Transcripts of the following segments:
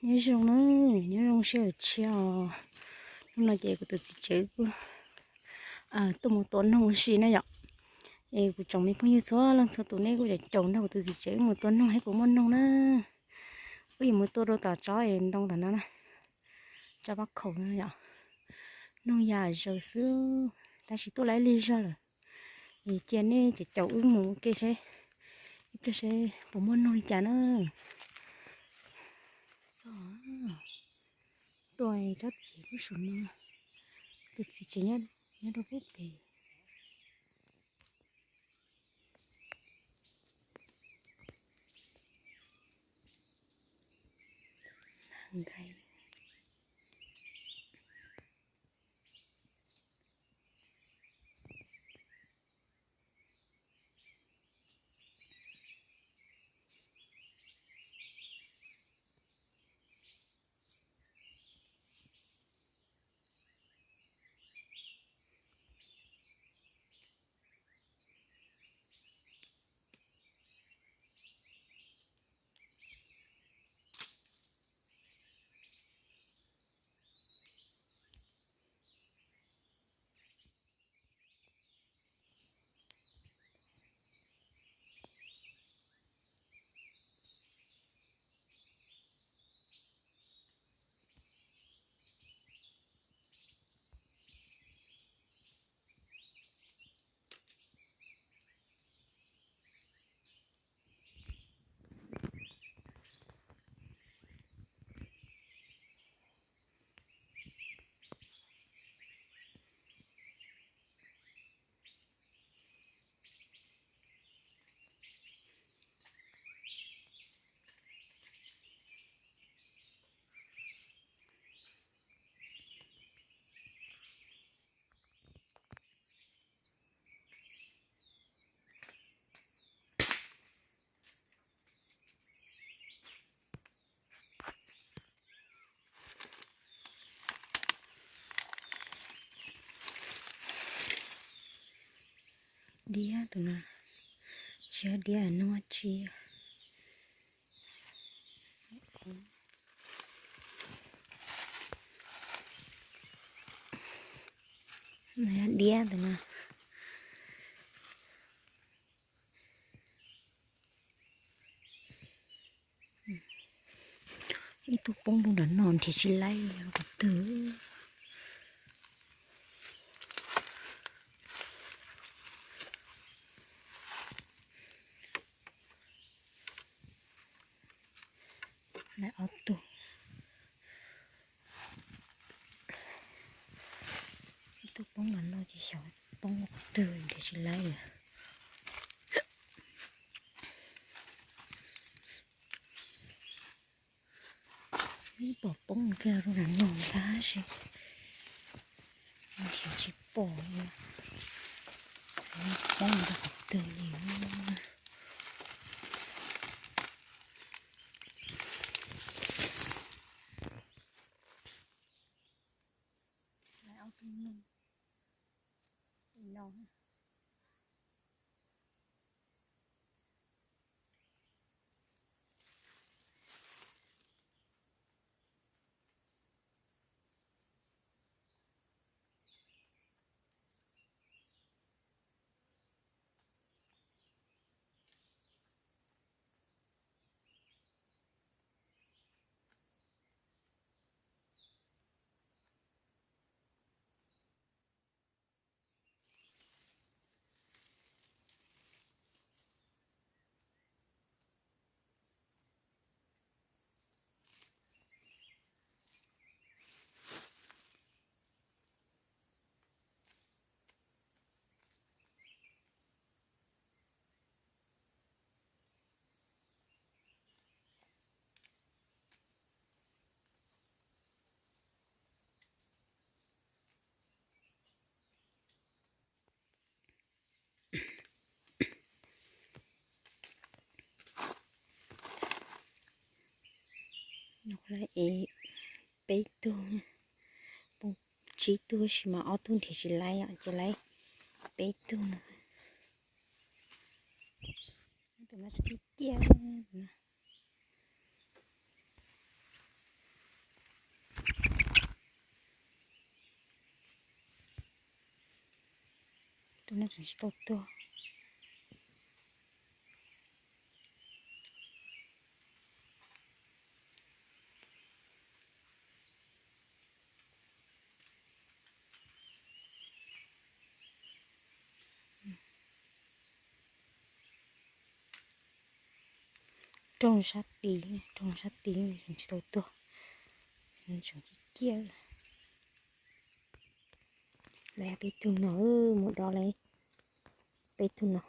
Nyob zoo na, nyob zoo sawv daws tshia os. Hnub no ces kuv tus txiv tsev kuj tuaj mus tua noog ua si na yom. Es kuv tsoom me phooj ywg txhua leej txhua tus nej kuj caum caum nrog kuv tus txiv tsev wb mus tua noog seb puas muaj noog na. Wb yuav mus tua rau tom tsob es ntoo tom no na, tsob pab khaum no yom. Noog yam zaws xwb, tab sis tuaj lawm ib lig zog lawm. Es cia nej caum caum wb mus ua ke seb ib pliag seb puas muaj noog li cas na. Txog, tua tsob txiv lub saum no, tus txiv tsev nyob rau pub pem. Diab tus no, tsis yog diab, nua tsi. Diab tus no. Ib tug poob rau nram no nrhiav tsis laib qhov twg. Laib ob tug. Ib tug poob nram no ces xyov poob qhov twg nrhiav tsis laib lawm. Ib pom poob kiag rau nram no tab sis xyov tsis pom li, poob rau qhov twg li. Peb tug, poob tsib tug tab sis mas ob tug nrhiav tsis laib os, ces laib peb tug no. Tus no tseem ciaj ciaj. Tseem tsis tau tuag. Rooj sab tid, rooj sab tid tseem tsis tau tuag, tseem ciaj ciaj. Lawv peb tug no, mus dov lawv peb tug no.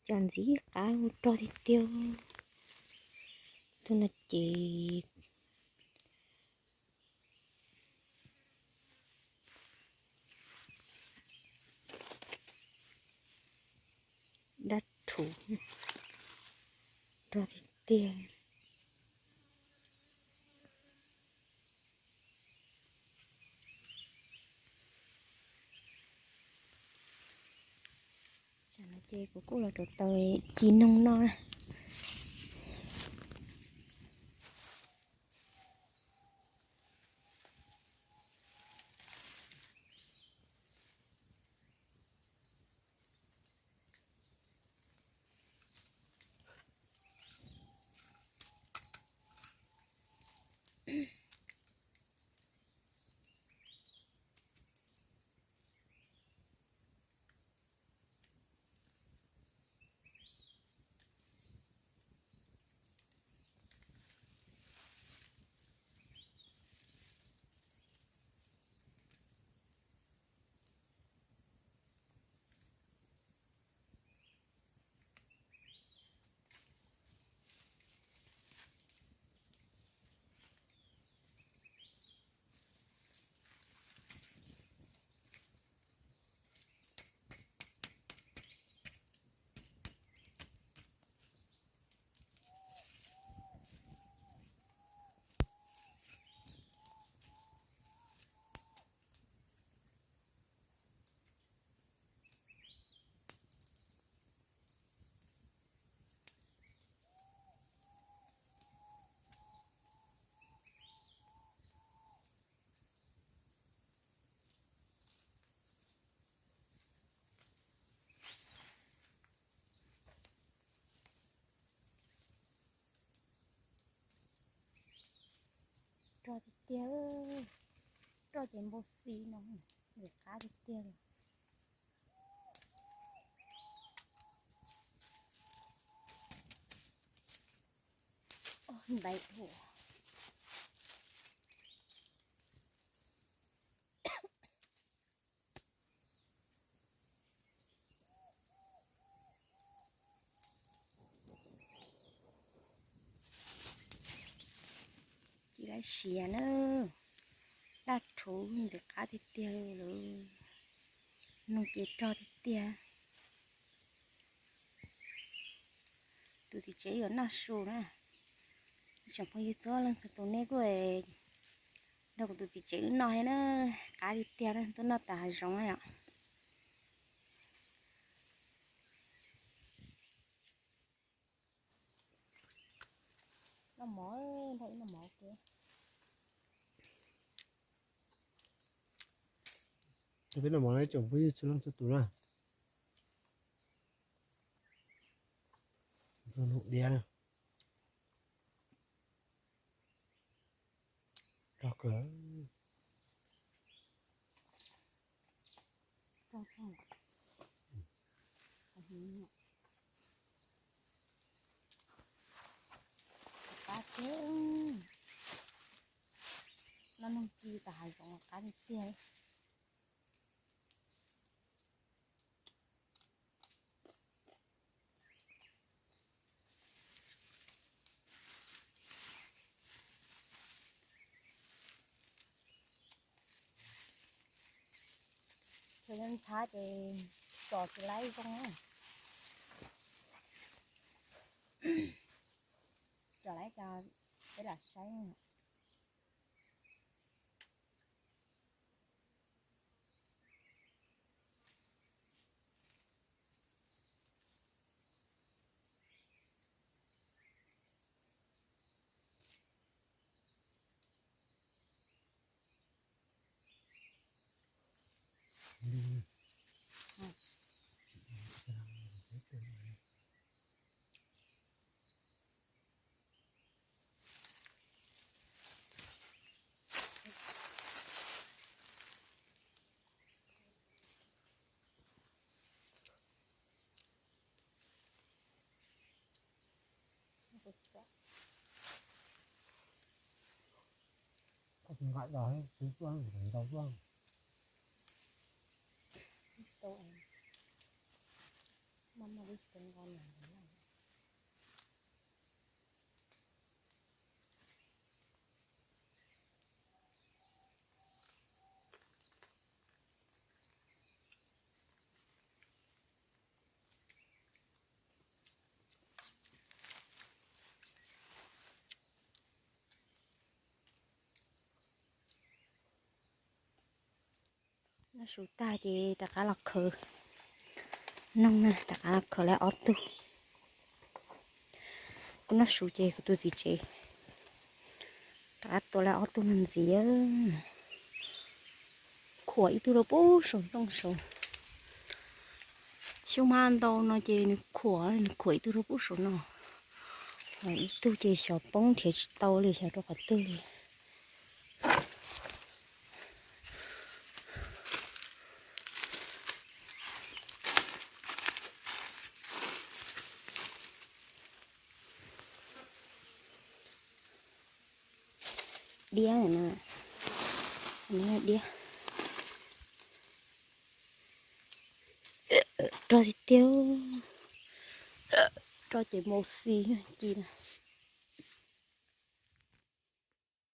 Cov ntxiv qab hu rog tiag tiag. Tug no ces dab rhuv, rog tiag tiag. Tsam no ces kuv kuj los rauv taws ci noog noj na. Rog tiag tiag, rog ces npau xi no, ntxim qab tiag tiag li. Ntaiv dhua. Ci laib siav na, daj rhuv ntxim qab tiag tiag li, noog ces rog tiag tiag. Tus txiv tsev yuav noj su na. Tsoom phooj ywg txhua leej txhua tus nej kuj nrog kuv tus txiv tsev wb noj thiab na, qab tiag tiag na, tuaj noj tom hav zoov na yom. Noj mov, nrog wb noj mov ua ke. Peb noj mov na tsoom phooj ywg txhua leej txhua tus na. Diab na. Rog kawg. Qab thiab, noj noog ci tom hav zoov qab tiag tiag. Thaum ntxhab ces tsom tsis laib zoo na. Tsom laib cov peb lam saib. Nqa dos tsis tuaj, ntau tuaj. Noj su tag ces rov qab los khaws. Noj na, rov qab los khaws lawm ob tug. Kuv noj su ces kuv tus txiv tsev rov qab tua lawm ob tug no ntxiv. Khuam ib tug rau pem saum ntoo saud. Xyoob mab ntau no ces nws khuam, nws khuam ib tug rau pem saum no. Ho ib tug ces xyov poob nrhiav tsis tau li, xyov rau qhov twg li. Diab na, diab. Rog tiag tiag, rog ces mus xis ci na.